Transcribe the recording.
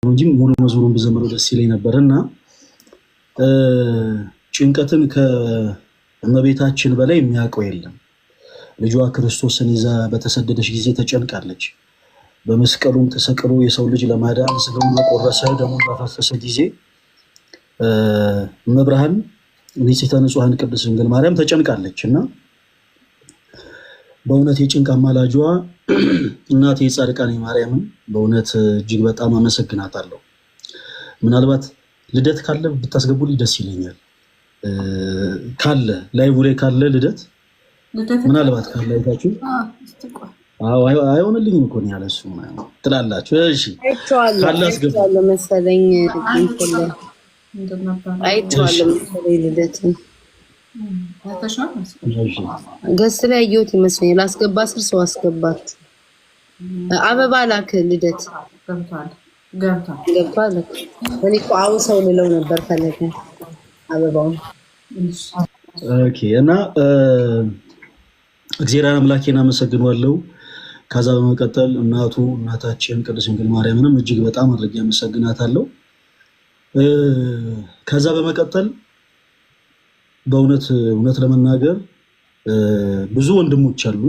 እንጂ ሙሉ መዝሙሩን ብዘምረው ደስ ይለኝ ነበር። እና ጭንቀትን ከእመቤታችን በላይ የሚያውቀው የለም። ልጇ ክርስቶስን ይዛ በተሰደደች ጊዜ ተጨንቃለች። በመስቀሉም ተሰቅሎ የሰው ልጅ ለማዳን ስጋውን በቆረሰ፣ ደሙን ባፈሰሰ ጊዜ እመብርሃን ንጽሕተ ንጹሐን ቅድስት ድንግል ማርያም ተጨንቃለች። እና በእውነት የጭንቅ አማላጇ እናቴ የጻድቃኔ ማርያምን በእውነት እጅግ በጣም አመሰግናታለሁ። ምናልባት ልደት ካለ ብታስገቡልኝ ደስ ይለኛል። ካለ live ላይ ካለ ልደት ምናልባት ካለ አይታችሁ አይሆንልኝም እኮ ነው ያለ እሱ ትላላችሁ። እሺ ካለ አስገቡ መሰለኝ፣ አይቼዋለሁ መሰለኝ፣ ልደትን ገስ ላይ ያየሁት ይመስለኛል። አስገባ ስር ሰው አስገባት። አበባ ላክ ልደት ገብቷል። እኔ እኮ አሁን ሰው ልለው ነበር ፈለገ አበባውን። Okay፣ እና እግዚአብሔር አምላኬን አመሰግነዋለሁ። ከዛ በመቀጠል እናቱ እናታችን ቅድስት ድንግል ማርያምንም እጅግ በጣም አድርጌ አመሰግናታለሁ። ከዛ በመቀጠል በእውነት እውነት ለመናገር ብዙ ወንድሞች አሉ።